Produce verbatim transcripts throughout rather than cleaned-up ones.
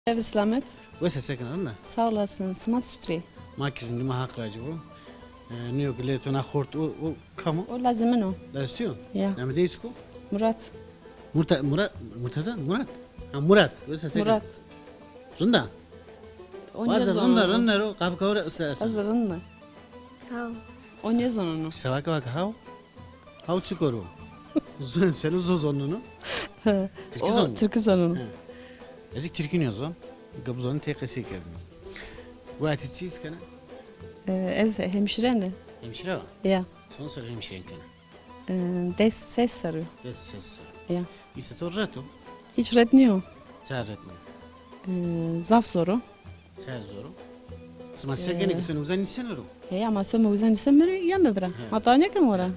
Ev selamet. Wes a, se kena, rind a? Sağ olasın, sima sutrî. Ma kî rind îme, Haq racî bo. E, nîyo ke lê to na xort o, o kam o? O lazê min o. Lazê to yo? Ya. Namê dey çik o? Murat. Murta-, Murat, Murtaza? Murat? Ha, Murat. Wes a, se kena? Murat. Rind a? O nêzono. Rind a, rind a ro, qafika ora ise ese. Ez rind a. Haw. O nêzonono. Seba ke vake haw. Haw çik o ro? Zon, seno zo zonono? Tirkî zonono? Tirkî zonono. He. Ez kî tirkî nêzon. Ke bizon tey qesey kerdîme. Wa ti çi îs kena? E, ez hemşirene. Hemşire wa? Ya. Çond serrî hemşiren kena? E, des, ses serrî. Des, ses serrî. Ya. Îse to ret o? Hîç ret nîyo. Ça ret nîyo? E, zaf zor o. Çi zor o? Sima se kenê ke sone uza nîsene ro? He, ama some uza nîseme ro, yeme bira. He. Ma tawa nêkeme ora.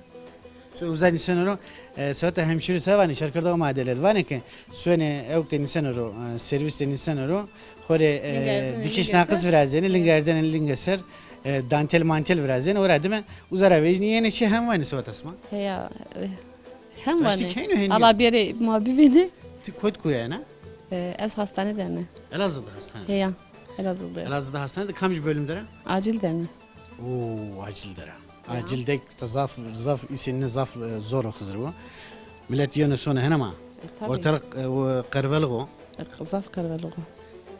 Sone uza nîsene ro, e, seweta hemşîrî se vanê, şarkerdoxa ma de lê vanê ke sone ewk de nîsene ro, e, servîs de nîsene ro, xo rê, e, dikiş naqis virazenê, ling erzenê linge ser, e, dantel mantel virazenê, ora dime uza ra vejnî yenê çê hem vanê seweta sima? Heya, e, hem vanê. Raştî keyno henî? Ala bêrê ma bivênê. Ti kot gureyena? E, ez hastane der ne. Elazığ de hastane? Heya, Elazığ de. Elazığ de hastane de kamcî bölüm der a? Acil der ne. Oo, acil der a. Ya. Acil de zaf, zaf îsenîne zaf, e, zor o Xizir bo. Milet yeno sone hene ma. E, tabii. Ortalık, e, o qervelix o. E, zaf qervelix o.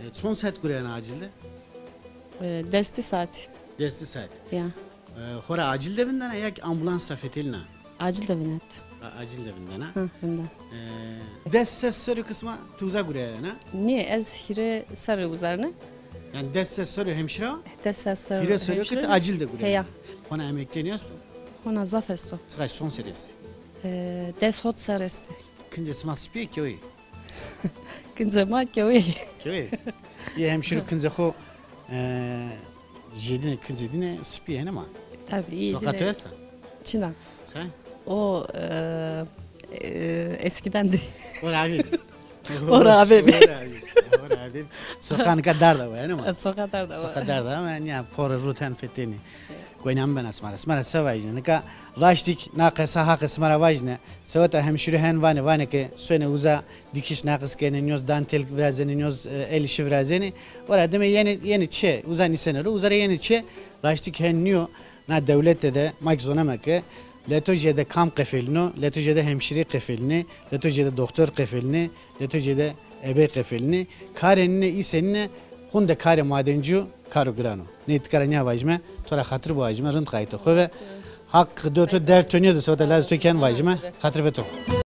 E, çond saet gureyena acil de? E, des di saet. Des di saet. Ya. E, xora acil de vindena ya ki ambulans ra fetelîna? Acil de vindet. A-, acil de vindena. Hı, vindet. E, des ses serrî ke sima ti uza gureyena? Nê, ez hîrê serrî uza rine. Yanî des ses serrî hemşire? Des ses serrî hemşire. Hîrê serrî ke ti acil de gureyena. Heya. Hona emekle nêesto? Hona zaf esto. Çiqaş, çond serrî estî? E, des hot serrî estî. Kincê sima sipî yê keweyî? Kincê ma keweyî. Keweyî. Yê hemşîrû kincê xo, e, jêdîne, kincê dîne sipî yê, hene ma? Tabii, îyî. Soqa to esta? Çina. Sen? O, e, e, eskiden de. O ravi. O ravi. O ravi. O ravi. Soqa nika darda wa, hene ma? Soqa darda wa. Soqa darda wa, yanî porê rû ten fetelînê. Goyname bena sima ra. Sima ra se vajîne? Nika raştîk na qesa Haqê sima ra vajîne. Seweta hemşîrû hen vanê, vanê ke sonê uza dikiş naqis kenê, nîyoz dantel virazenê, nîyoz, e, el îşî virazenê. Ora dime yenê, yenê çê, uza nîsenê ro, uza ra yenê çê, raştî ke hen nîyo, na dewlete de, ma kî zoneme ke, leto jêde kam qefelîno, leto jêde hemşîrê qefelînê, leto jêde doxtor qefelînê, leto jêde ebey qefelînê. Karê nîne, îsenîne, qunde karê madencî yo, karo giran o. Ney ti kara nîya vajîme, to ra xatir bo vajîme, rind qayîtê xo ve. Haq do to derd to nîyo de seweta lazê to ken vajîme, xatir ve to.